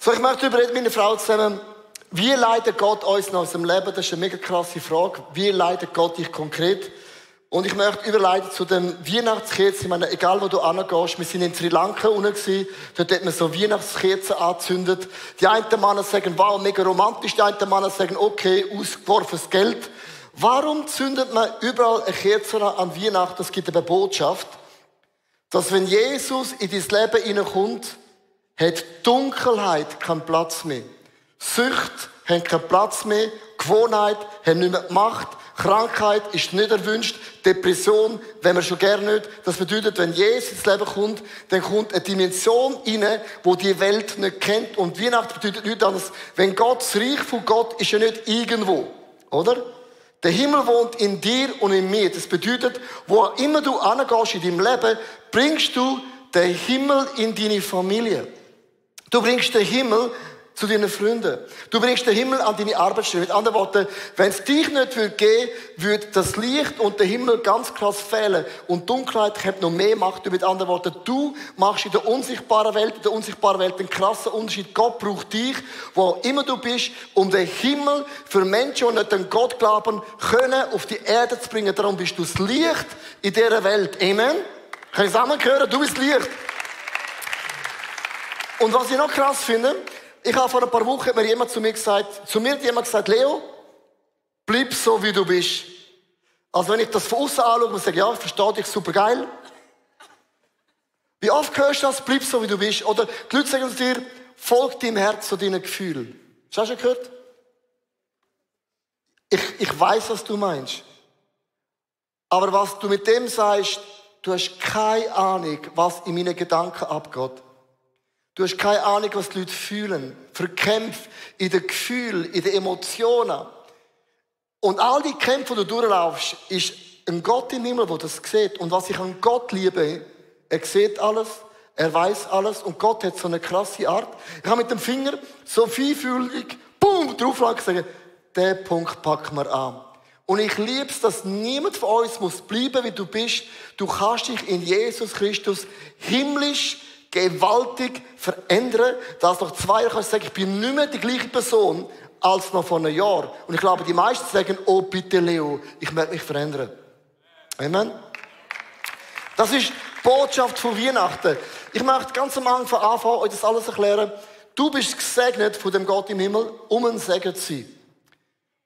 So, ich möchte über meine Frau zusammen, wie leitet Gott uns in unserem Leben? Das ist eine mega krasse Frage. Wie leitet Gott dich konkret? Und ich möchte überleiten zu dem Weihnachtskerzen. Ich meine, egal wo du hingehst, wir sind in Sri Lanka unten, dort hat man so Weihnachtskerzen angezündet. Die einen Männer sagen, wow, mega romantisch. Die einen Männer sagen, okay, ausgeworfenes Geld. Warum zündet man überall eine Kerze an Weihnachten? Es gibt eine Botschaft, dass wenn Jesus in dein Leben hineinkommt, hat Dunkelheit keinen Platz mehr. Sucht haben keinen Platz mehr. Gewohnheit haben nicht mehr die Macht. Krankheit ist nicht erwünscht. Depression wenn wir schon gerne nicht. Das bedeutet, wenn Jesus ins Leben kommt, dann kommt eine Dimension rein, die die Welt nicht kennt. Und Weihnachten bedeutet nichts anderes. Wenn Gott, das Reich von Gott ist ja nicht irgendwo. Oder? Der Himmel wohnt in dir und in mir. Das bedeutet, wo immer du hingehst in deinem Leben, bringst du den Himmel in deine Familie. Du bringst den Himmel zu deinen Freunden. Du bringst den Himmel an deine Arbeitsstelle. Mit anderen Worten, wenn es dich nicht geben würde, würde das Licht und der Himmel ganz krass fehlen. Und Dunkelheit hat noch mehr Macht. Mit anderen Worten, du machst in der unsichtbaren Welt einen krassen Unterschied. Gott braucht dich, wo immer du bist, um den Himmel für Menschen, die nicht an Gott glauben, können auf die Erde zu bringen. Darum bist du das Licht in dieser Welt. Amen. Kann ich zusammen hören? Du bist Licht. Und was ich noch krass finde, ich habe vor ein paar Wochen hat jemand zu mir gesagt, Leo, bleib so, wie du bist. Also wenn ich das von außen anschaue und sage, ja, ich verstehe dich, super geil. Wie oft hörst du das, bleib so, wie du bist? Oder die Leute sagen dir, folg deinem Herz und deinen Gefühlen. Hast du das schon gehört? Ich weiss, was du meinst. Aber was du mit dem sagst, du hast keine Ahnung, was in meinen Gedanken abgeht. Du hast keine Ahnung, was die Leute fühlen. Verkämpft in den Gefühlen, in den Emotionen. Und all die Kämpfe, die du durchlaufst, ist ein Gott im Himmel, der das sieht. Und was ich an Gott liebe, er sieht alles, er weiß alles. Und Gott hat so eine krasse Art. Ich habe mit dem Finger so feinfühlig, boom, draufschlagen und sagen, den Punkt packen wir an. Und ich liebe es, dass niemand von uns muss bleiben, wie du bist. Du kannst dich in Jesus Christus himmlisch gewaltig verändern, dass nach 2 Jahren kannst du sagen, ich bin nicht mehr die gleiche Person als noch vor einem Jahr. Und ich glaube, die meisten sagen, oh bitte Leo, ich möchte mich verändern. Amen. Das ist die Botschaft von Weihnachten. Ich möchte ganz am Anfang anfangen, euch das alles erklären. Du bist gesegnet von dem Gott im Himmel, um ein Segen zu sein.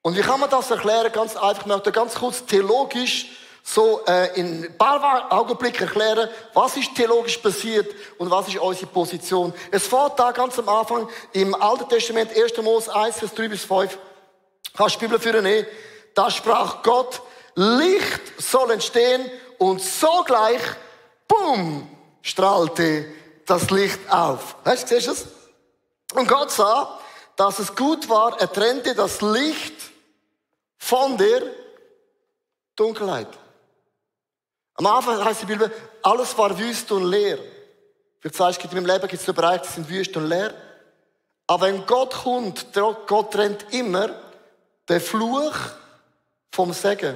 Und wie kann man das erklären? Ganz einfach, ich möchte ganz kurz theologisch so in ein paar Augenblicken erklären, was ist theologisch passiert und was ist unsere Position. Es fängt da ganz am Anfang im Alten Testament, 1. Mose 1, Vers 3 bis 5. Kannst du die Bibel führen? Da sprach Gott, Licht soll entstehen und sogleich, boom, strahlte das Licht auf. Weißt du, siehst du das? Und Gott sah, dass es gut war, er trennte das Licht von der Dunkelheit. Am Anfang heißt die Bibel, alles war wüst und leer. Vielleicht sagst du, in meinem Leben gibt es so Bereiche, die sind wüst und leer. Aber wenn Gott kommt, Gott trennt immer den Fluch vom Segen.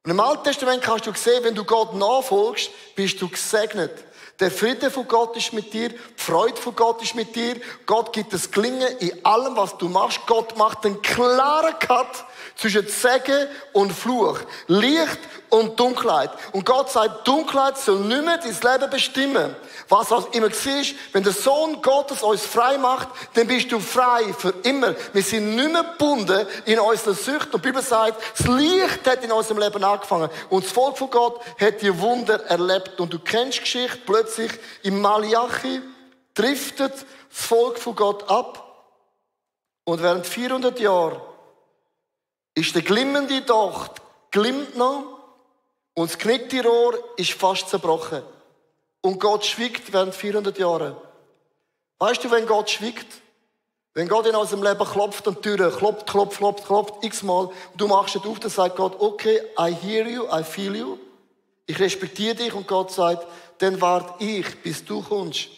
Und im Alten Testament kannst du sehen, wenn du Gott nachfolgst, bist du gesegnet. Der Friede von Gott ist mit dir, die Freude von Gott ist mit dir. Gott gibt das Gelingen in allem, was du machst. Gott macht einen klaren Cut zwischen Segen und Fluch, Licht und Dunkelheit. Und Gott sagt, Dunkelheit soll nicht mehr dein Leben bestimmen. Was auch immer siehst, wenn der Sohn Gottes uns frei macht, dann bist du frei für immer. Wir sind nicht mehr gebunden in unserer Sucht. Und die Bibel sagt, das Licht hat in unserem Leben angefangen. Und das Volk von Gott hat die Wunder erlebt. Und du kennst die Geschichte, plötzlich im Malachi driftet das Volk von Gott ab. Und während 400 Jahren ist der glimmende Docht glimmt noch und das knickte Rohr ist fast zerbrochen. Und Gott schwiegt während 400 Jahren. Weißt du, wenn Gott schwiegt? Wenn Gott in unserem Leben klopft an die Türe, klopft, x-mal, und du machst es auf, dann sagt Gott, okay, I hear you, I feel you. Ich respektiere dich und Gott sagt, dann warte ich, bis du kommst.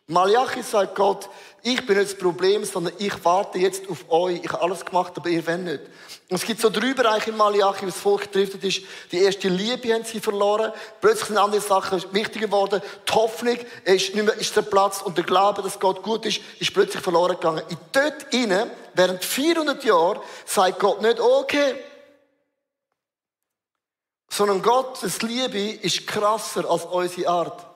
Malachi sagt Gott, ich bin nicht das Problem, sondern ich warte jetzt auf euch. Ich habe alles gemacht, aber ihr wollt nicht. Und es gibt so 3 Bereiche in Malachi, wie das Volk gedriftet ist. Die erste Liebe haben sie verloren. Plötzlich sind andere Sachen wichtiger geworden. Die Hoffnung ist zerplatzt und der Glaube, dass Gott gut ist plötzlich verloren gegangen. Und dort innen, während 400 Jahren, sagt Gott nicht, okay. Sondern Gottes Liebe ist krasser als unsere Art.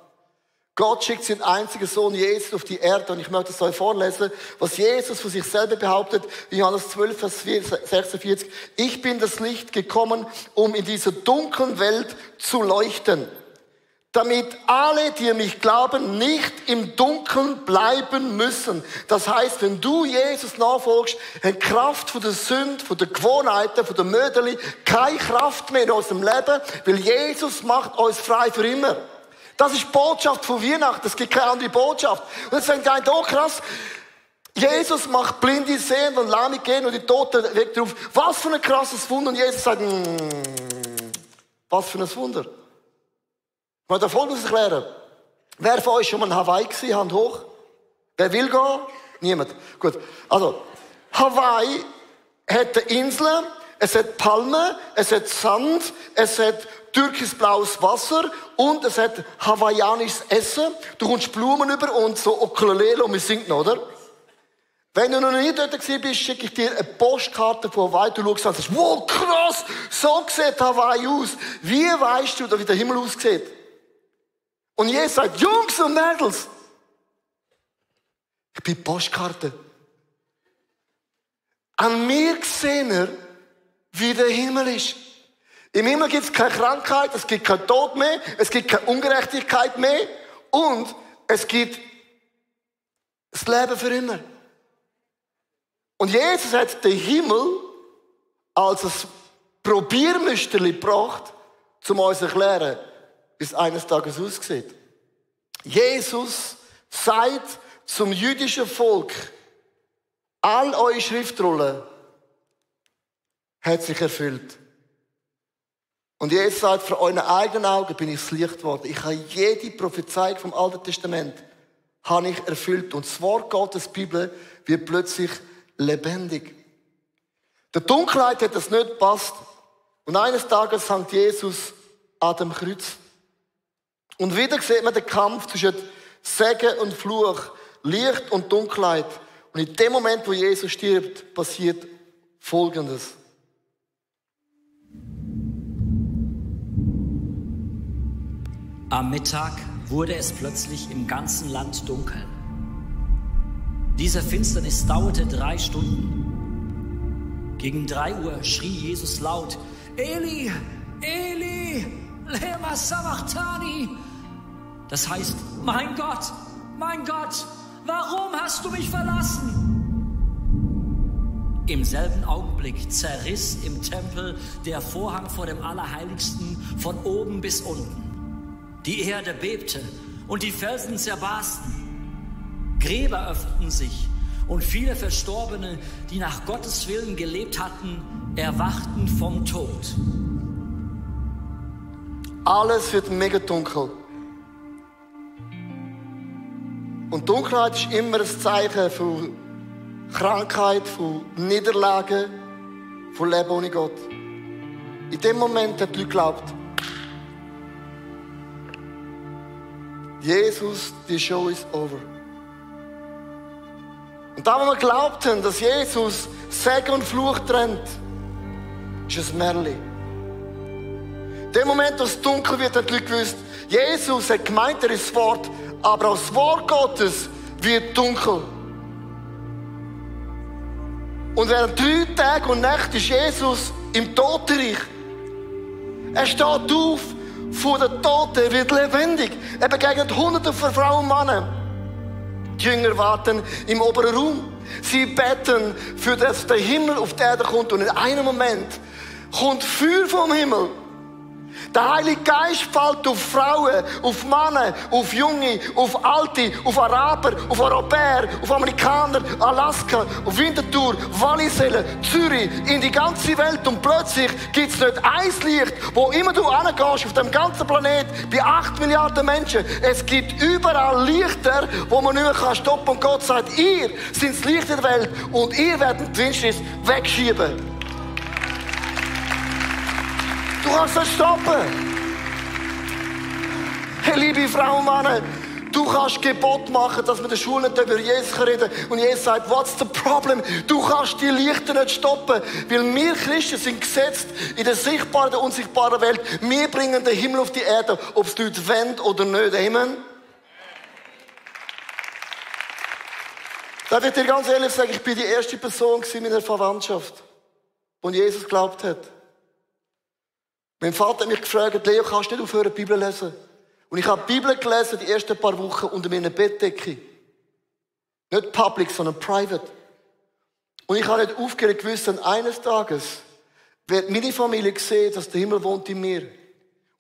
Gott schickt seinen einzigen Sohn Jesus auf die Erde. Und ich möchte es euch vorlesen, was Jesus von sich selber behauptet. Johannes 12, Vers 46. Ich bin das Licht gekommen, um in dieser dunklen Welt zu leuchten. Damit alle, die mich glauben, nicht im Dunkeln bleiben müssen. Das heißt, wenn du Jesus nachfolgst, hat Kraft von der Sünde, von der Gewohnheiten, von der Mödeli keine Kraft mehr in unserem Leben, weil Jesus macht uns frei für immer. Das ist die Botschaft von Weihnachten. Es gibt keine andere Botschaft. Und jetzt denkt einer, oh krass, Jesus macht Blinde sehen und Lahme gehen und die Toten weg drauf. Was für ein krasses Wunder. Und Jesus sagt, was für ein Wunder. Ich möchte Folgendes erklären. Wer von euch schon mal in Hawaii gewesen? Hand hoch. Wer will gehen? Niemand. Gut. Also, Hawaii hat Inseln, es hat Palmen, es hat Sand, es hat türkisblaues Wasser und es hat hawaiianisches Essen. Du kommst Blumen über und so Ukulele und wir singen noch, oder? Wenn du noch nie dort gewesen bist, schicke ich dir eine Postkarte von Hawaii. Du schaust und sagst, wow, krass, so sieht Hawaii aus. Wie weißt du, wie der Himmel aussieht? Und Jesus sagt, Jungs und Mädels, ich bin Postkarte. An mir sehen er, wie der Himmel ist. Im Himmel gibt es keine Krankheit, es gibt keinen Tod mehr, es gibt keine Ungerechtigkeit mehr und es gibt das Leben für immer. Und Jesus hat den Himmel als ein Probiermüsterli gebracht, um uns zu erklären, wie es eines Tages aussieht. Jesus sagt zum jüdischen Volk, all eure Schriftrollen hat sich erfüllt. Und Jesus sagt, vor euren eigenen Augen bin ich das Licht geworden. Ich habe jede Prophezeiung vom Alten Testament habe ich erfüllt. Und das Wort Gottes, die Bibel, wird plötzlich lebendig. Der Dunkelheit hat das nicht gepasst. Und eines Tages hängt Jesus an dem Kreuz. Und wieder sieht man den Kampf zwischen Segen und Fluch, Licht und Dunkelheit. Und in dem Moment, wo Jesus stirbt, passiert Folgendes. Am Mittag wurde es plötzlich im ganzen Land dunkel. Diese Finsternis dauerte 3 Stunden. Gegen 3 Uhr schrie Jesus laut, Eli, Eli, lema sabachthani. Das heißt, mein Gott, warum hast du mich verlassen? Im selben Augenblick zerriss im Tempel der Vorhang vor dem Allerheiligsten von oben bis unten. Die Erde bebte und die Felsen zerbarsten. Gräber öffneten sich und viele Verstorbene, die nach Gottes Willen gelebt hatten, erwachten vom Tod. Alles wird mega dunkel. Und Dunkelheit ist immer ein Zeichen von Krankheit, von Niederlagen, von Leben ohne Gott. In dem Moment hat die Leute geglaubt, Jesus, die Show ist over. Und da, wo wir glaubten, dass Jesus Segen und Fluch trennt, ist ein Märchen. In dem Moment, wo es dunkel wird, hat die Leute gewusst, Jesus hat gemeint, er ist das Wort, aber auch das Wort Gottes wird dunkel. Und während 3 Tage und Nächte ist Jesus im Totenreich. Er steht auf von den Toten, er wird lebendig. Er begegnet Hunderte von Frauen und Männern. Die Jünger warten im oberen Raum. Sie beten, für dass der Himmel auf die Erde kommt. Und in einem Moment kommt Feuer vom Himmel. Der Heilige Geist fällt auf Frauen, auf Männer, auf Junge, auf Alte, auf Araber, auf Europäer, auf Amerikaner, Alaska, auf Winterthur, Wallisellen, Zürich, in die ganze Welt. Und plötzlich gibt es nicht ein Licht, wo immer du hingehst auf dem ganzen Planet, bei 8 Milliarden Menschen. Es gibt überall Lichter, wo man nicht mehr stoppen kann. Und Gott sagt, ihr seid das Licht der Welt und ihr werdet die Finsternis wegschieben. Du kannst es stoppen. Hey, liebe Frauen und Männer, du kannst Gebot machen, dass wir in der Schule nicht über Jesus reden können. Und Jesus sagt, what's the problem? Du kannst die Lichter nicht stoppen. Weil wir Christen sind gesetzt in der sichtbaren, der unsichtbaren Welt. Wir bringen den Himmel auf die Erde, ob es die Leute wollen oder nicht. Amen. Darf ich dir ganz ehrlich sagen, ich bin die erste Person in meiner Verwandtschaft, die Jesus geglaubt hat. Mein Vater hat mich gefragt, Leo, kannst du nicht aufhören, die Bibel zu lesen? Und ich habe die Bibel gelesen, die ersten paar Wochen unter meiner Bettdecke. Nicht public, sondern private. Und ich habe nicht aufgehört gewusst, eines Tages wird meine Familie sehen, dass der Himmel wohnt in mir.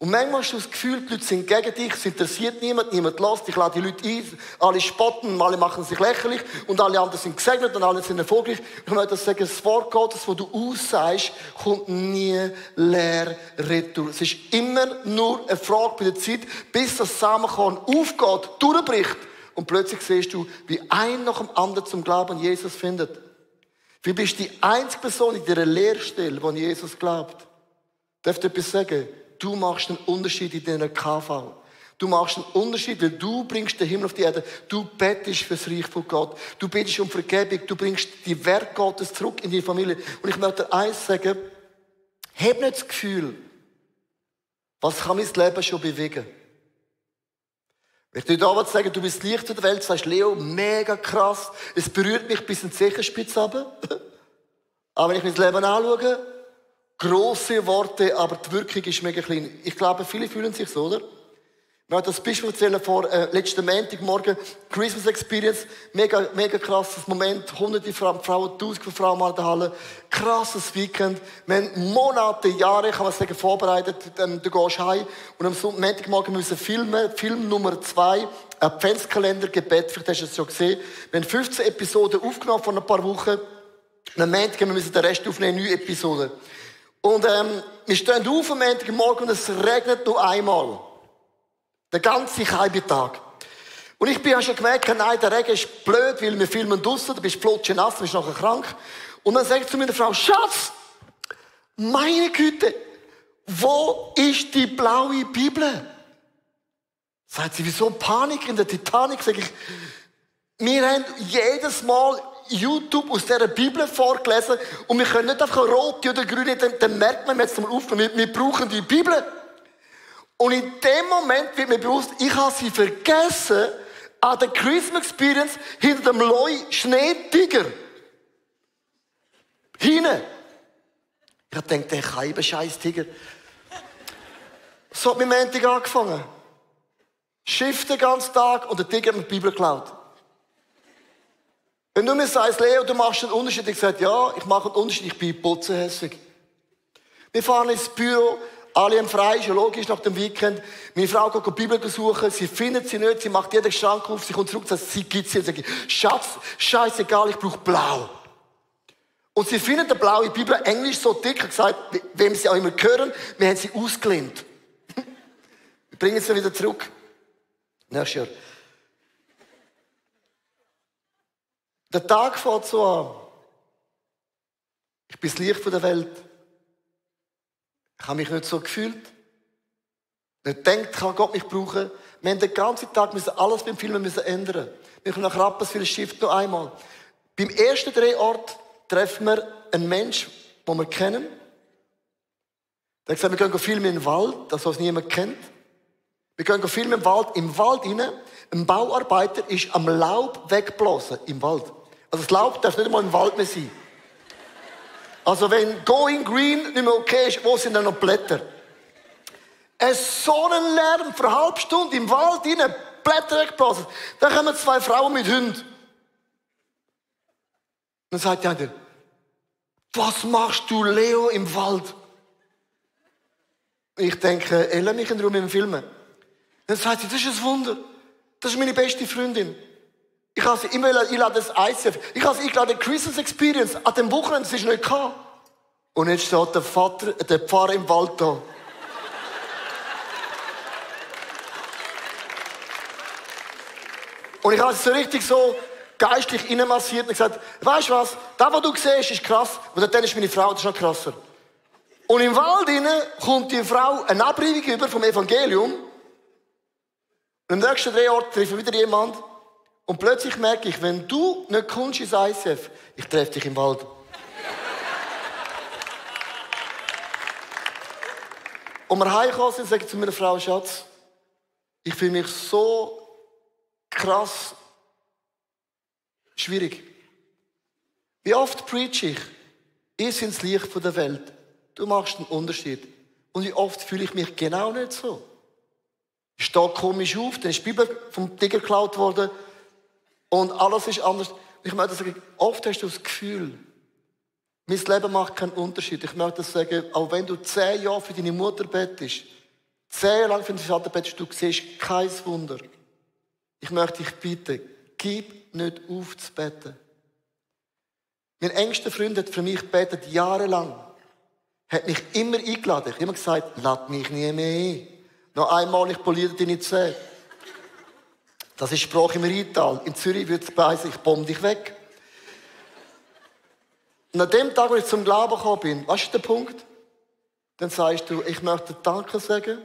Und manchmal hast du das Gefühl, die Leute sind gegen dich, es interessiert niemand lässt, ich lade die Leute ein, alle spotten, alle machen sich lächerlich und alle anderen sind gesegnet und alle sind erfolgreich. Ich möchte sagen, das Wort Gottes, das du aussagst, kommt nie leer retour. Es ist immer nur eine Frage bei der Zeit, bis das Samenkorn aufgeht, durchbricht und plötzlich siehst du, wie ein nach dem anderen zum Glauben an Jesus findet. Wie bist du die einzige Person in dieser Lehrstelle, die an Jesus glaubt? Darf ich dir etwas sagen? Du machst einen Unterschied in deiner KV. Du machst einen Unterschied, weil du bringst den Himmel auf die Erde. Du bettest für das Reich von Gott. Du bittest um Vergebung. Du bringst die Werke Gottes zurück in deine Familie. Und ich möchte dir eins sagen. Hab nicht das Gefühl, was kann mein Leben schon bewegen? Wenn ich dir damals sage, du bist das Licht der Welt, sagst Leo, mega krass. Es berührt mich bis in die Zehenspitze runter. Aber wenn ich mein Leben anschaue, grosse Worte, aber die Wirkung ist mega klein. Ich glaube, viele fühlen sich so, oder? Ich möchte das Beispiel erzählen vor letzten Montagmorgen. Christmas Experience. Mega krasses Moment. Hunderte Frauen, tausende Frauen in der Halle. Krasses Weekend. Wir haben Monate, Jahre, kann man sagen, vorbereitet. Du gehst heim. Und am Montagmorgen müssen filmen. Film Nummer 2. Adventskalender, Gebet. Vielleicht hast du es schon gesehen. Wir haben 15 Episoden aufgenommen vor ein paar Wochen. Und am Montag müssen wir den Rest aufnehmen, 9 Episoden. Und wir stehen auf am Montagmorgen und es regnet nur einmal. Den ganzen halben Tag. Und ich bin ja schon gemerkt, nein, der Regen ist blöd, weil wir filmen draussen, du bist flutschnass, du bist nachher krank. Und dann sage ich zu meiner Frau, Schatz, meine Güte, wo ist die blaue Bibel? Sagt sie, wieso Panik in der Titanic? Sag ich, wir haben jedes Mal YouTube aus dieser Bibel vorgelesen und wir können nicht einfach rote oder grüne, dann merkt man jetzt mal auf, wir brauchen die Bibel. Und in dem Moment wird mir bewusst, ich habe sie vergessen an der Christmas Experience hinter dem Leu-Schneetiger. Hinten. Ich habe gedacht, der kann eben scheiß Tiger. So hat mein Montag angefangen. Schiff den ganzen Tag und der Tiger hat mir die Bibel geklaut. Wenn du mir sagst, Leo, du machst einen Unterschied, ich sage, ja, ich mache einen Unterschied, ich bin putzenhässig. Wir fahren ins Büro, alle haben frei, ist ja logisch, nach dem Weekend. Meine Frau geht die Bibel suchen, sie findet sie nicht, sie macht jeden Schrank auf, sie kommt zurück und sagt, sie gibt sie. Sage ich, Schatz, scheißegal, ich brauche blau. Und sie findet eine blaue Bibel, Englisch so dick, hat gesagt, wem sie auch immer hören, wir haben sie ausgelehnt. Wir bringen sie wieder zurück. Nächstes Jahr. Der Tag fängt so an. Ich bin das Licht der Welt. Ich habe mich nicht so gefühlt. Nicht gedacht, kann Gott mich brauchen. Wir haben den ganzen Tag alles beim Filmen ändern. Wir kommen nach Rapperswil, Shift noch einmal. Beim ersten Drehort treffen wir einen Menschen, den wir kennen. Der hat gesagt, wir gehen filmen im Wald, das was niemand kennt. Wir gehen filmen im Wald. Im Wald rein, ein Bauarbeiter ist am Laub weggeblasen. Im Wald. Also das Laub darf nicht einmal im Wald mehr sein. Also wenn Going Green nicht mehr okay ist, wo sind dann noch Blätter? So ein Lärm für eine halbe Stunde im Wald rein, Blätter weggeblasen. Dann kommen 2 Frauen mit Hunden. Dann sagt die eine, was machst du, Leo, im Wald? Ich denke, lass mich in Ruhe mit dem Filmen. Dann sagt sie, das ist ein Wunder. Das ist meine beste Freundin. Ich habe sie immer eingeladen, das ICF. Ich habe sie eingeladen, Christmas Experience. An dem Wochenende, das ist nicht gehabt. Und jetzt steht der Pfarrer im Wald da. Und ich habe es so richtig so geistlich reinmassiert und gesagt, weißt du was, das, was du siehst, ist krass. Und dann ist meine Frau, das ist noch krasser. Und im Wald innen kommt die Frau eine Abreibung über vom Evangelium. Und im nächsten Drehort treffe ich wieder jemand. Und plötzlich merke ich, wenn du nicht kommst ins ICF, ich treffe dich im Wald. Und wir heimgekommen sind, sage ich zu meiner Frau, Schatz, ich fühle mich so krass schwierig. Wie oft preach ich? Ihr seid das Licht der Welt. Du machst einen Unterschied. Und wie oft fühle ich mich genau nicht so. Ich stehe komisch auf, dann ist die Bibel vom Tiger geklaut worden und alles ist anders. Ich möchte sagen, oft hast du das Gefühl, mein Leben macht keinen Unterschied. Ich möchte sagen, auch wenn du 10 Jahre für deine Mutter bettest, 10 Jahre lang für deinen Vater bettest, du siehst kein Wunder. Ich möchte dich bitten, gib nicht auf zu beten. Mein engster Freund hat für mich gebetet, jahrelang. Hat mich immer eingeladen. Ich habe immer gesagt, lass mich nie mehr ein. Noch einmal, ich poliere deine Zähne. Das ist Sprache im Rheintal. In Zürich würde es heißen, ich bombe dich weg. Und an dem Tag, als ich zum Glauben gekommen bin, was ist der Punkt? Dann sagst du, ich möchte Danke sagen,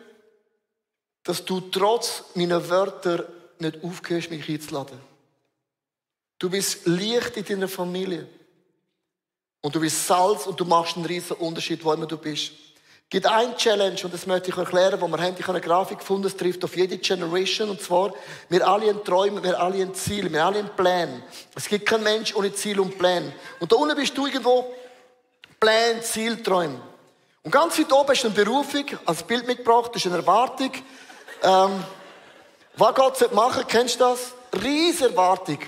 dass du trotz meiner Wörter nicht aufgehörst, mich einzuladen. Du bist Licht in deiner Familie. Und du bist Salz und du machst einen riesen Unterschied, wo immer du bist. Es gibt eine Challenge, und das möchte ich erklären, wo wir haben. Ich habe eine Grafik gefunden, es trifft auf jede Generation. Und zwar, wir alle haben Träume, wir alle haben Ziele, wir alle haben Pläne. Es gibt keinen Mensch ohne Ziel und Pläne. Und da unten bist du irgendwo Pläne, Ziel, Träume. Und ganz weit oben ist eine Berufung, als Bild mitgebracht, das ist eine Erwartung. Was Gott machen soll, kennst du das? Riesen Erwartung.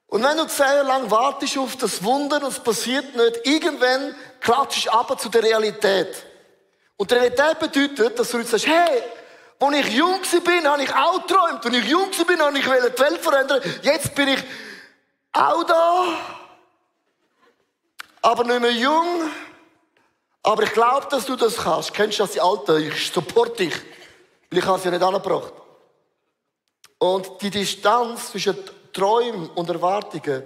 Und wenn du 10 Jahre lang wartest auf das Wunder und es passiert nicht, irgendwann klatschst du aber zu der Realität. Und die Realität bedeutet, dass du jetzt sagst, hey, als ich jung war, habe ich auch geträumt. Als ich jung war, habe ich die Welt verändern. Jetzt bin ich auch da, aber nicht mehr jung. Aber ich glaube, dass du das kannst. Kennst du das, die Alten? Ich support dich. Weil ich habe es ja nicht angebracht. Und die Distanz zwischen Träumen und Erwartungen,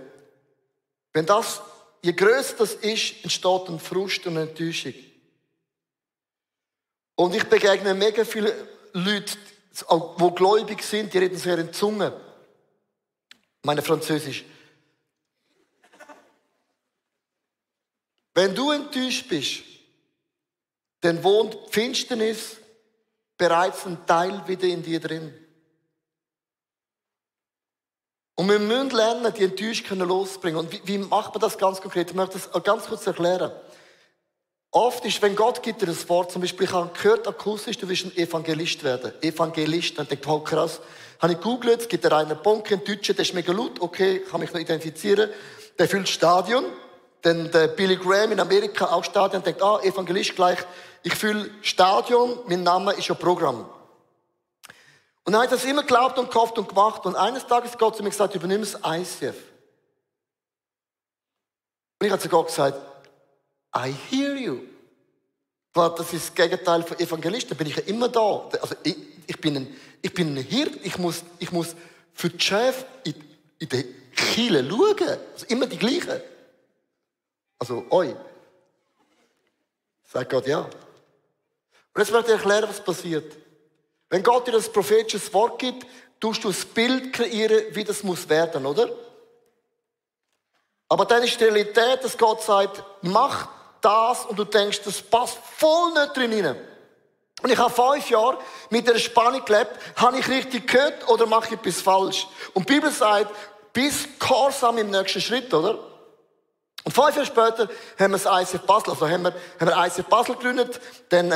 wenn das, je grösser das ist, entsteht ein Frust und eine Enttäuschung. Und ich begegne mega viele Leute, die gläubig sind, die reden sehr in Zunge. Meine Französisch. Wenn du enttäuscht bist, dann wohnt die Finsternis bereits ein Teil wieder in dir drin. Und wir müssen lernen, die Enttäuschung loszubringen. Und wie macht man das ganz konkret? Ich möchte das ganz kurz erklären. Oft ist, wenn Gott gibt dir ein Wort, zum Beispiel, ich habe gehört, akustisch, du willst ein Evangelist werden. Evangelist. Dann denke ich, oh krass. Habe ich gegoogelt, es gibt einen Bonk in Deutschen, der ist mega laut, okay, kann mich noch identifizieren. Der füllt Stadion. Dann der Billy Graham in Amerika, auch Stadion, denkt, Evangelist gleich, ich fülle Stadion, mein Name ist ja Programm. Und dann habe ich das immer geglaubt und gehofft und gemacht. Und eines Tages hat Gott zu mir gesagt, übernimm das ICF. Und ich habe zu Gott gesagt, I hear you. Das ist das Gegenteil von Evangelist, da bin ich ja immer da. Also ich bin ein Hirt, ich muss für den Chef in der Kirche schauen. Also immer die gleichen. Also euch. Sagt Gott ja. Und jetzt möchte ich erklären, was passiert. Wenn Gott dir das prophetische Wort gibt, tust du das Bild kreieren, wie das muss werden, oder? Aber dann ist die Realität, dass Gott sagt, mach das und du denkst, das passt voll nicht drin rein. Und ich habe 5 Jahre mit der Spannung gelebt, habe ich richtig gehört oder mache ich etwas falsch? Und die Bibel sagt, bist gehorsam im nächsten Schritt, oder? Und 5 Jahre später haben wir das ICF Basel, also haben wir ICF Basel gegründet, dann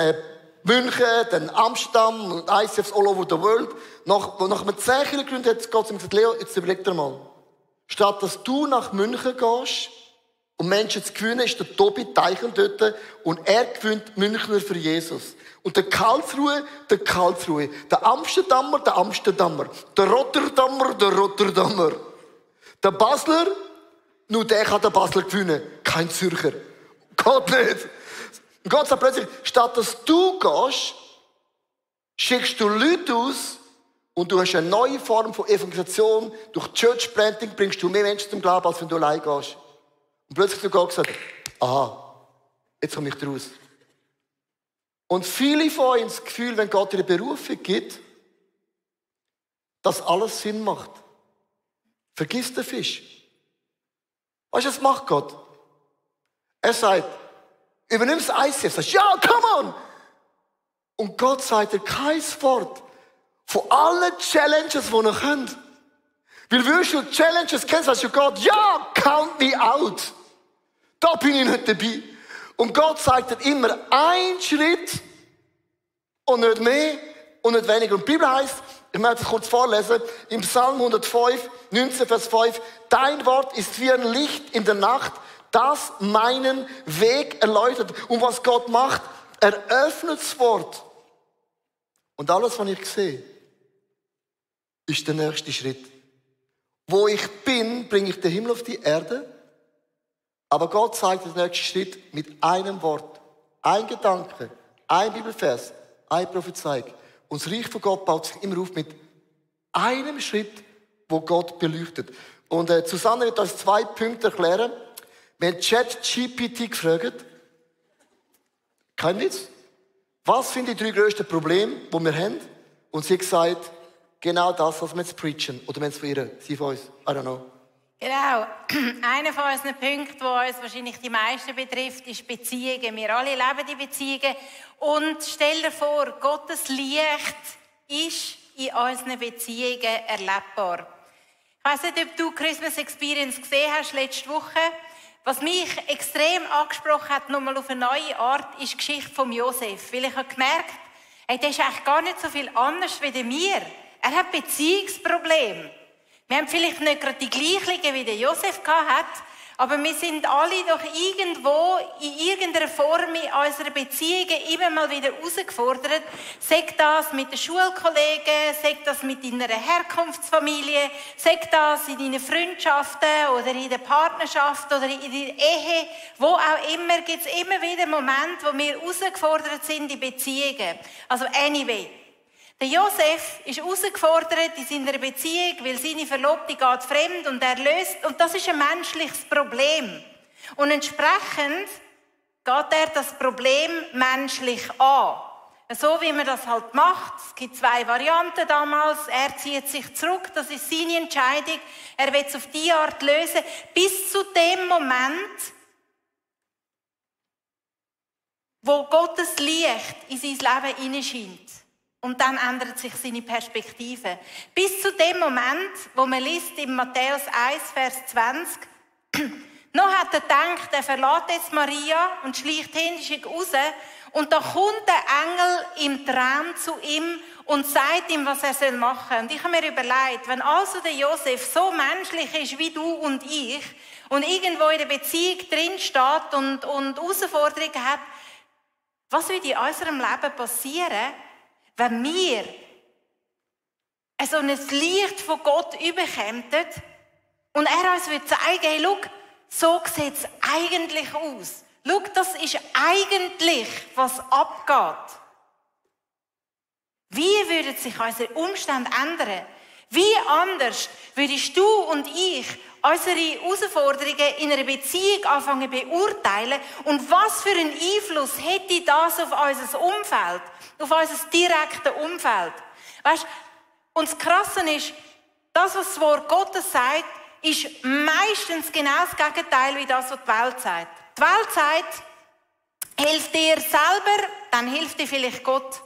München, dann Amsterdam und ICFs all over the world. Nach einem 10 Jahren gegründet hat Gott gesagt, Leo, jetzt überleg dir mal. Statt dass du nach München gehst um Menschen zu gewinnen, ist der Tobi Teichen dort und er gewinnt Münchner für Jesus. Und der Karlsruhe, der Amsterdamer, der Rotterdammer, der Basler, nur der kann der Basler gewinnen, kein Zürcher. Gott nicht. Und Gott sagt plötzlich, statt dass du gehst, schickst du Leute aus und du hast eine neue Form von Evangelisation. Durch Church Planting bringst du mehr Menschen zum Glauben, als wenn du allein gehst. Und plötzlich hat Gott gesagt, aha, jetzt komme ich raus. Und viele von uns haben das Gefühl, wenn Gott dir eine Berufung gibt, dass alles Sinn macht. Vergiss den Fisch. Weißt du, was macht Gott? Er sagt, übernimm das ICF. Sagst, ja, come on! Und Gott sagt dir kein Wort von allen Challenges, die ihr könnt. Weil würdest du Challenges kennen, sagst du Gott, ja, count me out. Da bin ich nicht dabei. Und Gott sagt dir immer einen Schritt und nicht mehr und nicht weniger. Und die Bibel heisst, ich möchte es kurz vorlesen, im Psalm 105, 19, Vers 5, dein Wort ist wie ein Licht in der Nacht, das meinen Weg erleuchtet. Und was Gott macht, er öffnet das Wort. Und alles, was ich sehe, ist der nächste Schritt. Wo ich bin, bringe ich den Himmel auf die Erde. Aber Gott zeigt den nächsten Schritt mit einem Wort. Ein Gedanke, ein Bibelvers, eine Prophezeiung. Und das Reich von Gott baut sich immer auf mit einem Schritt, wo Gott beleuchtet. Und Susanne wird uns 2 Punkte erklären. Wir haben ChatGPT gefragt. Kein Witz. Was sind die 3 grössten Probleme, die wir haben? Und sie hat gesagt, genau das, was wir jetzt preachen. Oder wenn es von ihr, sie von uns, I don't know. Genau. Einer von unseren Punkten, der uns wahrscheinlich die meisten betrifft, ist Beziehungen. Wir alle leben die Beziehungen. Und stell dir vor, Gottes Licht ist in unseren Beziehungen erlebbar. Ich weiss nicht, ob du Christmas Experience gesehen hast letzte Woche. Was mich extrem angesprochen hat, nochmal auf eine neue Art, ist die Geschichte von Josef. Weil ich habe gemerkt, hey, der ist eigentlich gar nicht so viel anders wie mir. Er hat Beziehungsprobleme. Wir haben vielleicht nicht gerade die gleichen wie der Josef hat, aber wir sind alle doch irgendwo in irgendeiner Form in unserer Beziehungen immer mal wieder herausgefordert. Sei das mit den Schulkollegen, sei das mit deiner Herkunftsfamilie, sei das in deinen Freundschaften oder in der Partnerschaft oder in der Ehe, wo auch immer, gibt es immer wieder Momente, wo wir herausgefordert sind in Beziehungen. Also anyway. Der Josef ist herausgefordert in seiner Beziehung, weil seine Verlobte geht fremd und er löst. Und das ist ein menschliches Problem. Und entsprechend geht er das Problem menschlich an. So wie man das halt macht. Es gibt 2 Varianten damals. Er zieht sich zurück, das ist seine Entscheidung. Er will es auf diese Art lösen. Bis zu dem Moment, wo Gottes Licht in sein Leben hineinscheint. Und dann ändert sich seine Perspektive. Bis zu dem Moment, wo man liest in Matthäus 1, Vers 20, noch hat er gedacht, er verlässt jetzt Maria und schleicht hinterher raus. Und da kommt der Engel im Traum zu ihm und sagt ihm, was er machen soll. Und ich habe mir überlegt, wenn also der Josef so menschlich ist wie du und ich und irgendwo in der Beziehung drin steht und Herausforderungen hat, was würde in unserem Leben passieren, wenn wir so ein Licht von Gott überkämen und er uns würde zeigen, hey, schau, so sieht es eigentlich aus. Schau, das ist eigentlich, was abgeht. Wie würden sich unsere Umstände ändern? Wie anders würdest du und ich unsere Herausforderungen in einer Beziehung anfangen zu beurteilen? Und was für einen Einfluss hätte das auf unser Umfeld, auf unser direktes Umfeld? Weißt, und das Krasse ist, das, was das Wort Gottes sagt, ist meistens genau das Gegenteil wie das, was die Welt sagt. Die Welt sagt, hilf dir selber, dann hilft dir vielleicht Gott.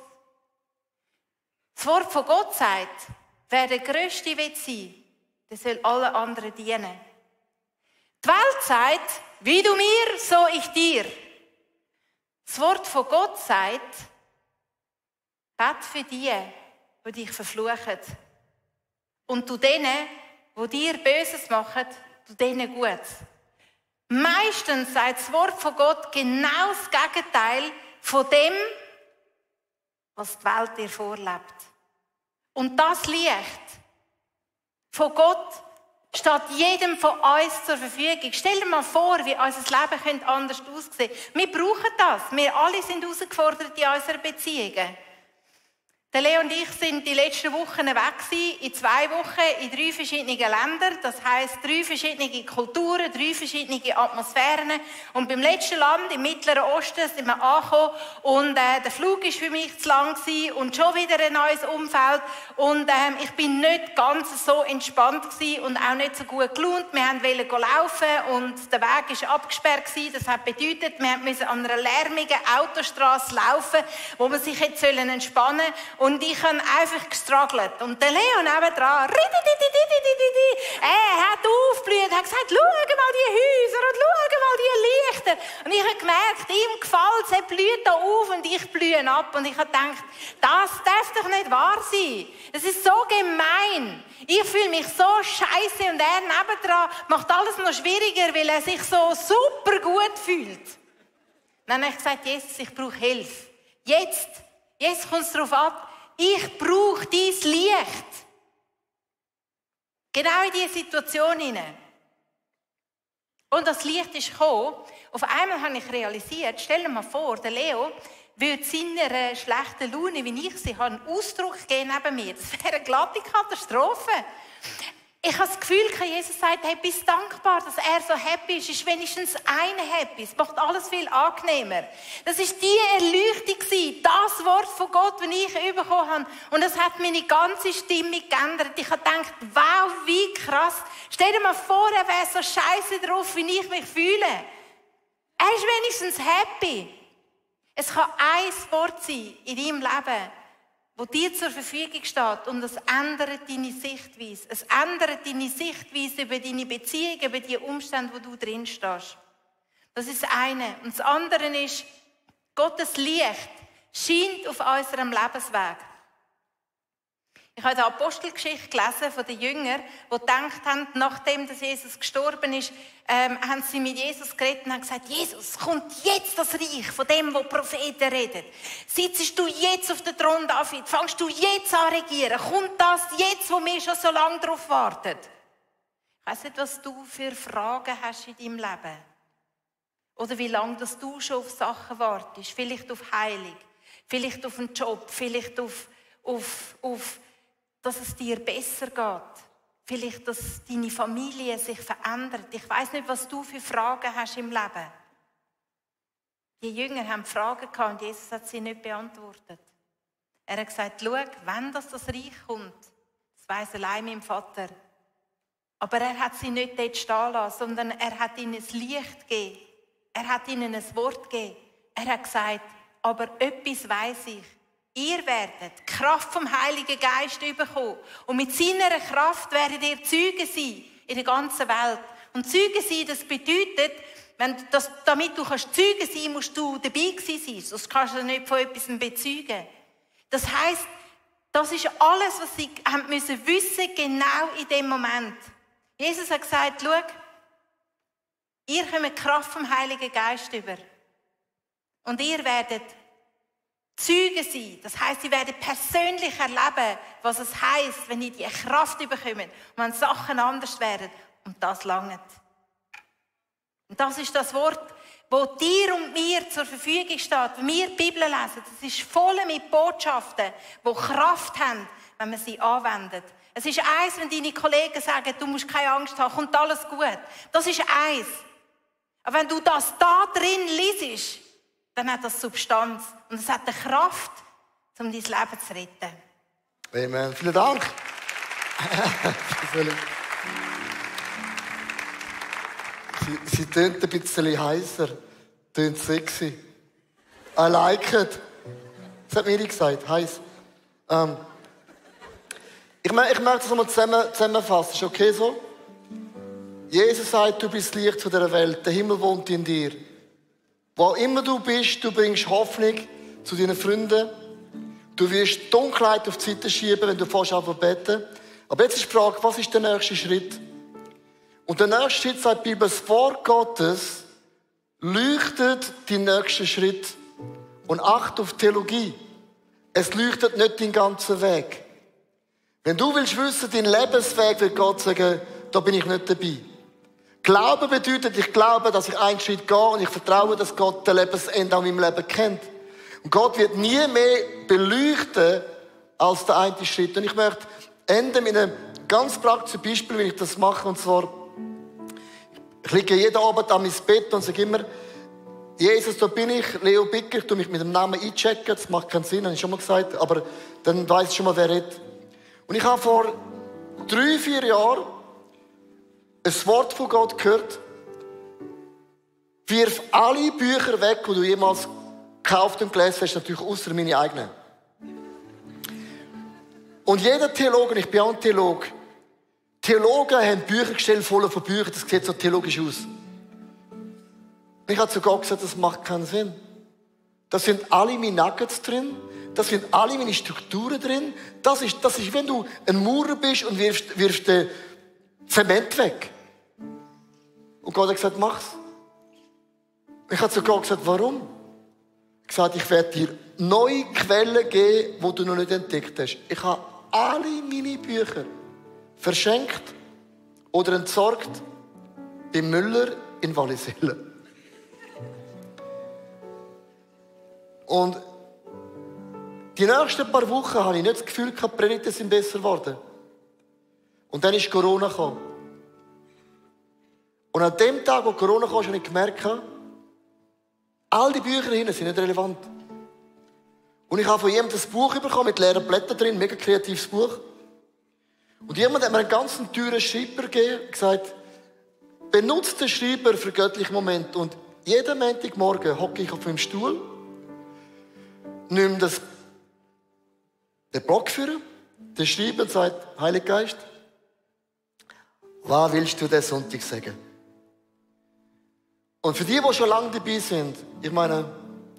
Das Wort von Gott sagt, wer der Größte will sein, der soll allen anderen dienen. Die Welt sagt, wie du mir, so ich dir. Das Wort von Gott sagt, bet für die dich verfluchen. Und du denen, die dir Böses machen, du denen Gutes. Meistens sagt das Wort von Gott genau das Gegenteil von dem, was die Welt dir vorlebt. Und das Licht von Gott steht jedem von uns zur Verfügung. Stell dir mal vor, wie unser Leben anders aussehen könnte. Wir brauchen das. Wir alle sind herausgefordert in unseren Beziehungen. Der Leo und ich sind die letzten Wochen weg gewesen, in 2 Wochen in 3 verschiedenen Ländern. Das heisst 3 verschiedene Kulturen, 3 verschiedene Atmosphären. Und beim letzten Land, im Mittleren Osten, sind wir angekommen. Und der Flug war für mich zu lang gewesen und schon wieder ein neues Umfeld. Und ich bin nicht ganz so entspannt gewesen und auch nicht so gut gelaunt. Wir wollten laufen und der Weg war abgesperrt gewesen. Das hat bedeutet, wir mussten an einer lärmigen Autostrasse laufen, wo man sich jetzt entspannen sollen. Und ich habe einfach gestruggelt. Und der Leo nebendran, er hat aufgeblüht, hat gesagt, schau mal die Häuser und schau mal die Lichter. Und ich habe gemerkt, ihm gefällt es, er blüht da auf und ich blühe ab. Und ich habe gedacht, das darf doch nicht wahr sein. Das ist so gemein. Ich fühle mich so scheiße und er nebendran macht alles noch schwieriger, weil er sich so super gut fühlt. Dann habe ich gesagt, Jesus, ich brauche Hilfe. Jetzt kommt es darauf ab, ich brauche dein Licht. Genau in diese Situation hinein. Und das Licht ist gekommen. Auf einmal habe ich realisiert, stell dir mal vor, der Leo würde seiner schlechten Laune, wie ich sie habe, einen Ausdruck geben neben mir. Das wäre eine glatte Katastrophe. Ich habe das Gefühl, Jesus sagt, hey, bist dankbar, dass er so happy ist. Ist wenigstens einer happy. Es macht alles viel angenehmer. Das war die Erleuchtung, das Wort von Gott, das ich bekommen habe. Und das hat meine ganze Stimmung geändert. Ich habe gedacht, wow, wie krass. Stell dir mal vor, er wäre so scheiße drauf, wie ich mich fühle. Er ist wenigstens happy. Es kann ein Wort sein in deinem Leben, wo dir zur Verfügung steht und es ändert deine Sichtweise. Es ändert deine Sichtweise über deine Beziehung, über die Umstände, wo du drin stehst. Das ist das eine. Und das andere ist, Gottes Licht scheint auf unserem Lebensweg. Ich habe die Apostelgeschichte gelesen von den Jüngern, die gedacht haben, nachdem Jesus gestorben ist, haben sie mit Jesus geredet und haben gesagt, Jesus, kommt jetzt das Reich von dem, wo Propheten reden. Sitzt du jetzt auf dem Thron David? Fangst du jetzt an regieren? Kommt das jetzt, wo wir schon so lange darauf warten? Ich weiss nicht, was du für Fragen hast in deinem Leben. Oder wie lange dass du schon auf Sachen wartest. Vielleicht auf Heilung, vielleicht auf einen Job, vielleicht auf dass es dir besser geht. Vielleicht, dass deine Familie sich verändert. Ich weiss nicht, was du für Fragen hast im Leben. Die Jünger haben Fragen gehabt und Jesus hat sie nicht beantwortet. Er hat gesagt, schau, wenn das Reich kommt, das weiss allein mein Vater. Aber er hat sie nicht dort stehen lassen, sondern er hat ihnen ein Licht gegeben. Er hat ihnen ein Wort gegeben. Er hat gesagt, aber etwas weiss ich. Ihr werdet die Kraft vom Heiligen Geist bekommen. Und mit seiner Kraft werdet ihr Zeugen sein in der ganzen Welt. Und Zeugen sein, das bedeutet, damit du Zeugen sein kannst, musst du dabei gewesen sein. Sonst kannst du nicht von etwas bezeugen. Das heisst, das ist alles, was sie haben müssen wissen, genau in dem Moment. Jesus hat gesagt, schau, ihr kommt die Kraft vom Heiligen Geist über. Und ihr werdet Zeugen sein. Das heisst, sie werden persönlich erleben, was es heisst, wenn ihr die Kraft bekommt und wenn Sachen anders werden. Und das langt. Und das ist das Wort, das dir und mir zur Verfügung steht, wenn wir die Bibel lesen. Das ist voll mit Botschaften, die Kraft haben, wenn man sie anwendet. Es ist eins, wenn deine Kollegen sagen, du musst keine Angst haben, kommt alles gut. Das ist eins. Aber wenn du das da drin liest, dann hat das Substanz. Und es hat eine Kraft, um dein Leben zu retten. Amen. Vielen Dank. Sie tönt ein bisschen heißer, tönt sexy. I like it. Das hat Miri gesagt, heiß. Ich möchte das nochmal zusammenfassen. Ist okay so? Jesus sagt, du bist das Licht von dieser Welt. Der Himmel wohnt in dir. Wo immer du bist, du bringst Hoffnung zu deinen Freunden. Du wirst die Dunkelheit auf die Seite schieben, wenn du anfängst zu beten. Aber jetzt ist die Frage, was ist der nächste Schritt? Und der nächste Schritt, sagt die Bibel, das Wort Gottes leuchtet den nächsten Schritt. Und achte auf Theologie. Es leuchtet nicht den ganzen Weg. Wenn du willst wissen, deinen Lebensweg, wird Gott sagen, da bin ich nicht dabei. Glauben bedeutet, ich glaube, dass ich einen Schritt gehe und ich vertraue, dass Gott das Lebensende an meinem Leben kennt. Und Gott wird nie mehr beleuchten als der eine Schritt. Und ich möchte enden mit einem ganz praktischen Beispiel, wie ich das mache. Und zwar, ich liege jeden Abend an meinem Bett und sage immer, Jesus, da bin ich, Leo Bicker, ich tue mich mit dem Namen einchecken, das macht keinen Sinn, habe ich schon mal gesagt, aber dann weiss ich schon mal, wer redet. Und ich habe vor 3-4 Jahren ein Wort von Gott gehört, wirf alle Bücher weg, die du jemals gekauft und gelesen hast, natürlich außer meine eigenen. Und jeder Theologe, ich bin auch ein Theologe, Theologen haben Büchergestell voll von Büchern, das sieht so theologisch aus. Ich habe zu Gott gesagt, das macht keinen Sinn. Da sind alle meine Nuggets drin, da sind alle meine Strukturen drin. Das ist, wenn du ein Maurer bist und wirfst den Zement weg. Und Gott hat gesagt, mach's. Ich habe zu Gott gesagt, warum? Ich habe gesagt, ich werde dir neue Quellen geben, die du noch nicht entdeckt hast. Ich habe alle meine Bücher verschenkt oder entsorgt beim Müller in Wallisellen. Und die nächsten paar Wochen habe ich nicht das Gefühl gehabt, die Predigten sind besser geworden. Und dann ist Corona gekommen. Und an dem Tag, wo Corona kam, habe ich gemerkt, all die Bücher hinten sind nicht relevant. Und ich habe von jemandem ein Buch bekommen mit leeren Blättern drin, ein mega kreatives Buch. Und jemand hat mir einen ganz teuren Schreiber gegeben und gesagt, benutze den Schreiber für göttliche Momente. Und jeden Montagmorgen hocke ich auf meinem Stuhl, nehme den Block führen, den Schreiber und sagt, Heiliger Geist, was willst du diesen Sonntag sagen? Und für die schon lange dabei sind, ich meine,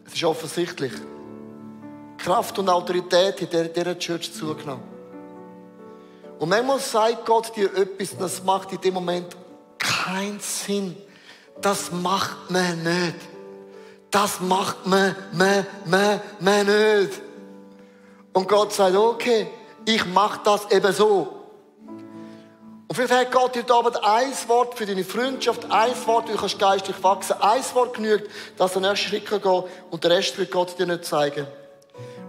es ist offensichtlich, Kraft und Autorität in dieser Church zugenommen. Und manchmal sagt Gott dir etwas, und das macht in dem Moment keinen Sinn. Das macht man nicht. Das macht man nicht. Und Gott sagt, okay, ich mache das eben so. Und vielleicht hat Gott dir Abend ein Wort für deine Freundschaft, ein Wort, wie du geistlich wachsen kannst. Ein Wort genügt, dass der nächste Schritt gehen kann und den Rest wird Gott dir nicht zeigen.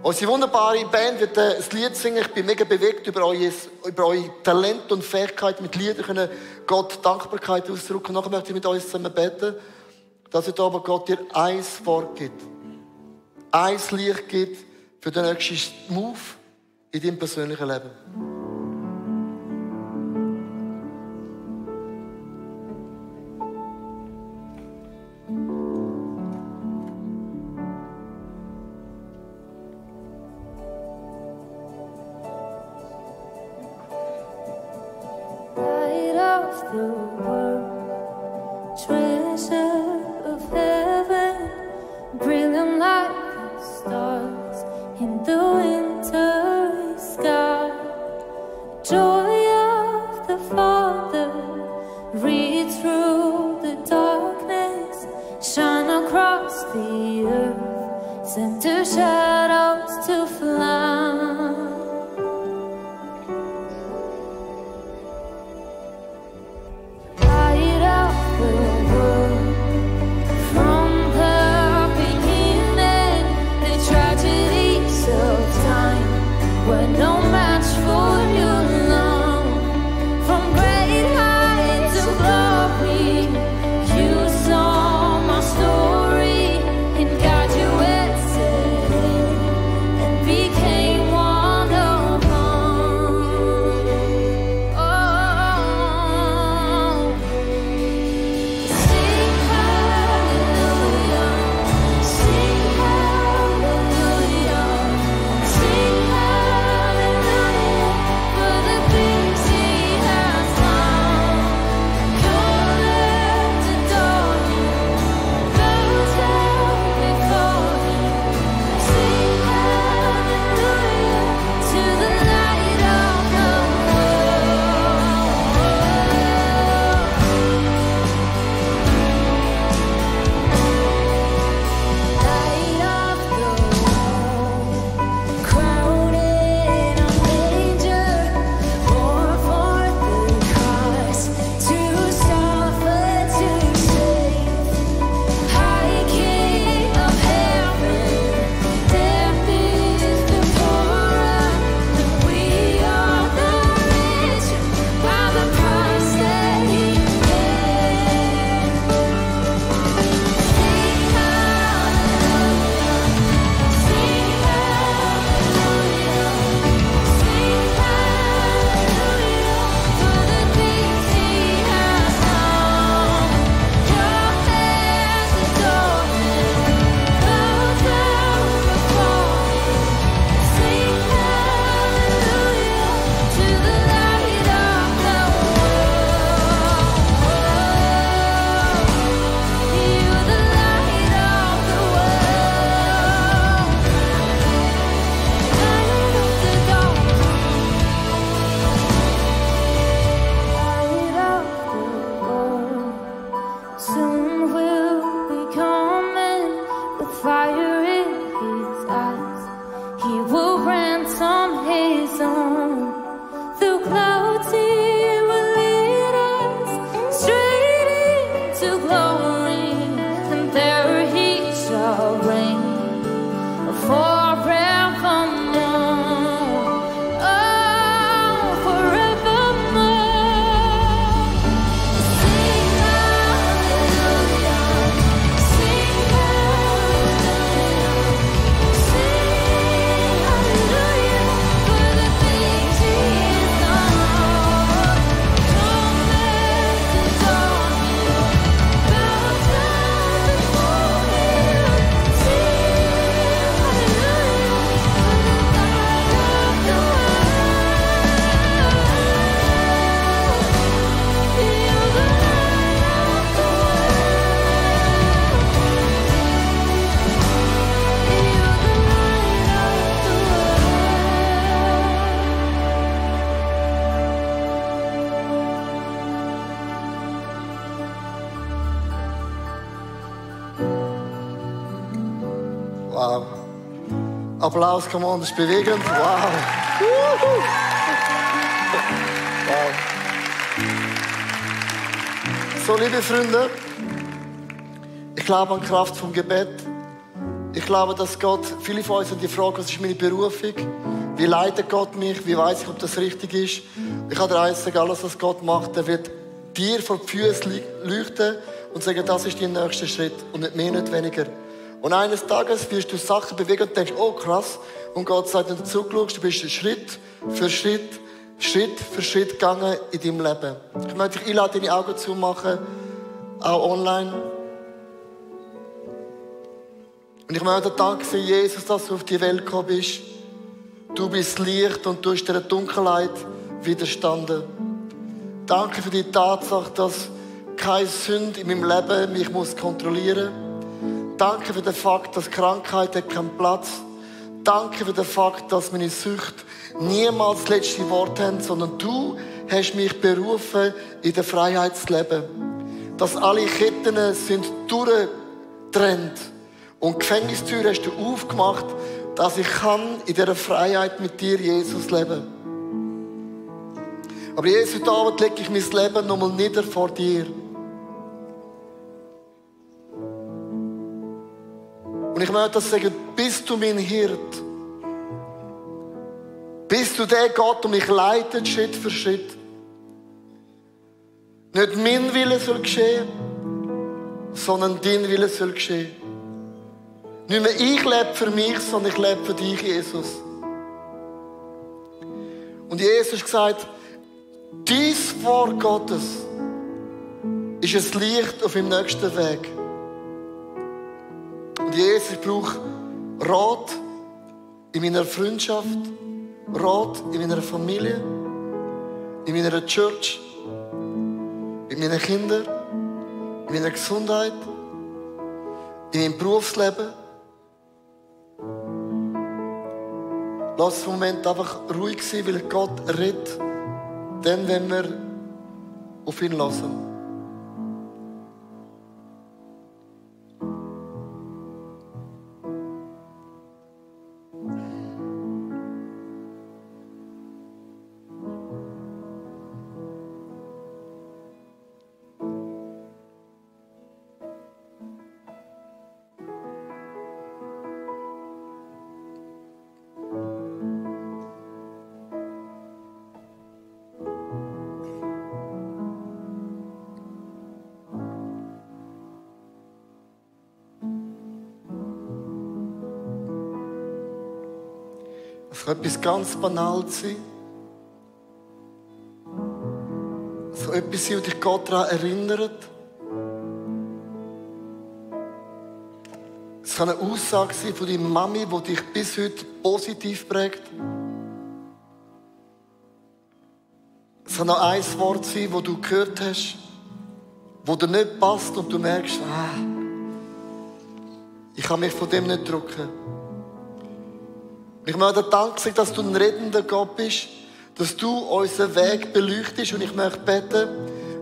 Unsere wunderbare Band wird ein Lied singen. Ich bin mega bewegt über euer Talent und Fähigkeit, mit Liedern Gott Dankbarkeit auszudrücken. Und nachher möchte ich mit euch zusammen beten, dass heute Abend Gott dir ein Wort gibt. Ein Licht gibt für den nächsten Move in deinem persönlichen Leben. Light of the world. Wow. Applaus, come on, das ist bewegend. Wow. Wow. So, liebe Freunde, ich glaube an die Kraft vom Gebet. Ich glaube, dass Gott, viele von uns haben die Frage, was ist meine Berufung? Wie leitet Gott mich? Wie weiß ich, ob das richtig ist? Ich kann dir eins sagen, alles, was Gott macht, der wird dir vor die Füße leuchten und sagen, das ist dein nächster Schritt und nicht mehr, nicht weniger. Und eines Tages wirst du Sachen bewegen und denkst, oh krass. Und Gott sagt, wenn du zurückschaust, du bist Schritt für Schritt für Schritt gegangen in deinem Leben. Ich möchte dich einladen, deine Augen zu machen, auch online. Und ich möchte dir danken, Jesus, dass du auf die Welt gekommen bist. Du bist Licht und du hast der Dunkelheit widerstanden. Danke für die Tatsache, dass keine Sünde in meinem Leben mich kontrollieren muss. Danke für den Fakt, dass Krankheit keinen Platz hat. Danke für den Fakt, dass meine Süchte niemals das letzte Wort haben, sondern du hast mich berufen, in der Freiheit zu leben. Dass alle Ketten sind durchgetrennt. Und die Gefängnistür hast du aufgemacht, dass ich in dieser Freiheit mit dir, Jesus, leben. Aber Jesus, heute Abend lege ich mein Leben nochmal nieder vor dir. Und ich möchte das sagen, bist du mein Hirt? Bist du der Gott, der mich leitet, Schritt für Schritt? Nicht mein Wille soll geschehen, sondern dein Wille soll geschehen. Nicht mehr ich lebe für mich, sondern ich lebe für dich, Jesus. Und Jesus hat gesagt, dies Wort Gottes ist ein Licht auf dem nächsten Weg. Und Jesus, ich brauche Rat in meiner Freundschaft, Rat in meiner Familie, in meiner Church, mit meinen Kindern, in meiner Gesundheit, in meinem Berufsleben. Lass den Moment einfach ruhig sein, weil Gott redet, dann, wenn wir auf ihn hören. Es kann etwas ganz Banales sein. Es kann etwas sein, das dich Gott daran erinnert. Es kann eine Aussage sein von deiner Mami, die dich bis heute positiv prägt. Es kann noch ein Wort sein, das du gehört hast, das dir nicht passt und du merkst, ich kann mich von dem nicht drücken. Ich möchte dir danken, dass du ein redender Gott bist, dass du unseren Weg beleuchtest und ich möchte beten,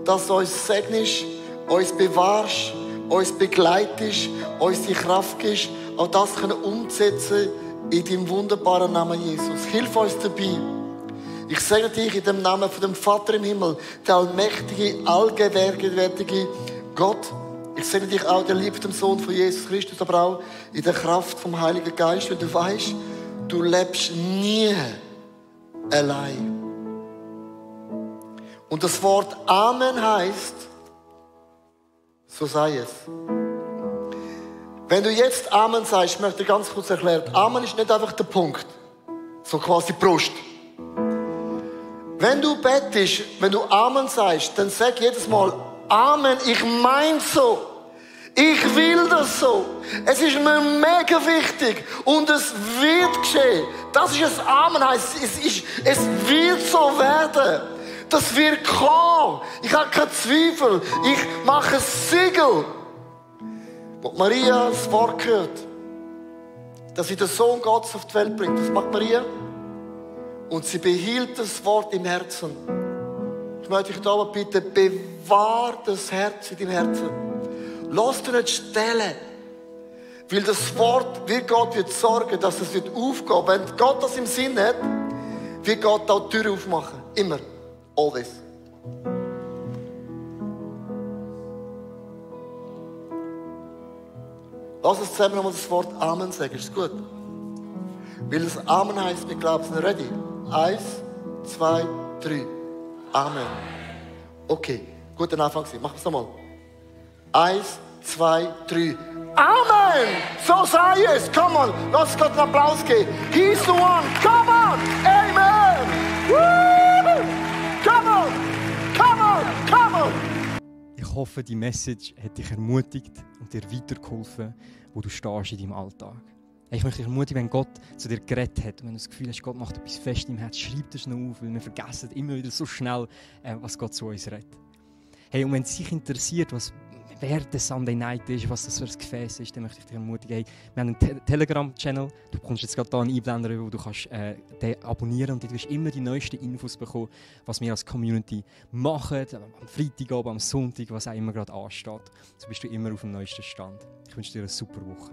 dass du uns segnest, uns bewahrst, uns begleitest, uns die Kraft gibst, auch das umzusetzen in deinem wunderbaren Namen Jesus. Hilf uns dabei. Ich segne dich in dem Namen von dem Vater im Himmel, der allmächtige, allgegenwärtige Gott. Ich segne dich auch, der liebste Sohn von Jesus Christus, aber auch in der Kraft vom Heiligen Geist, wenn du weißt, du lebst nie allein. Und das Wort Amen heißt, so sei es. Wenn du jetzt Amen sagst, möchte ich ganz kurz erklären. Amen ist nicht einfach der Punkt. So quasi Brust. Wenn du bettest, wenn du Amen sagst, dann sag jedes Mal Amen, ich mein so. Ich will das so. Es ist mir mega wichtig. Und es wird geschehen. Das ist ein Amen, heisst, es wird so werden. Das wird kommen. Ich habe keinen Zweifel. Ich mache ein Siegel. Wo Maria das Wort hört, dass sie den Sohn Gottes auf die Welt bringt. Das macht Maria. Und sie behielt das Wort im Herzen. Ich möchte dich da bitten, bewahr das Herz in deinem Herzen. Lass dir nicht stellen. Weil das Wort, wie Gott wird sorgen, dass es wird aufgehen. Wenn Gott das im Sinn hat, wird Gott auch die Tür aufmachen. Immer. Always. Lass uns zusammen nochmal das Wort Amen sagen. Ist gut? Weil das Amen heisst, wir glauben, sind ready. 1, 2, 3. Amen. Okay, guter Anfang. Machen wir es nochmal. 1, 2, 3. Amen! So sei es! Come on! Lass Gott einen Applaus geben. He's the one! Come on! Amen! Woo! Come on! Come on! Come on! Ich hoffe, die Message hat dich ermutigt und dir weitergeholfen, wo du stehst in deinem Alltag. Ich möchte dich ermutigen, wenn Gott zu dir geredet hat und wenn du das Gefühl hast, Gott macht etwas fest im Herz, schreib das noch auf, weil wir vergessen immer wieder so schnell, was Gott zu uns redet. Hey, und wenn es dich interessiert, wer der Sunday Night ist, was das für ein Gefäß ist, dann möchte ich dich ermutigen, hey, wir haben einen Telegram-Channel, du bekommst jetzt gerade hier einen Einblender, wo du kannst den abonnieren und dort wirst du immer die neuesten Infos bekommen, was wir als Community machen, am Freitagabend, am Sonntag, was auch immer gerade ansteht. So bist du immer auf dem neuesten Stand. Ich wünsche dir eine super Woche.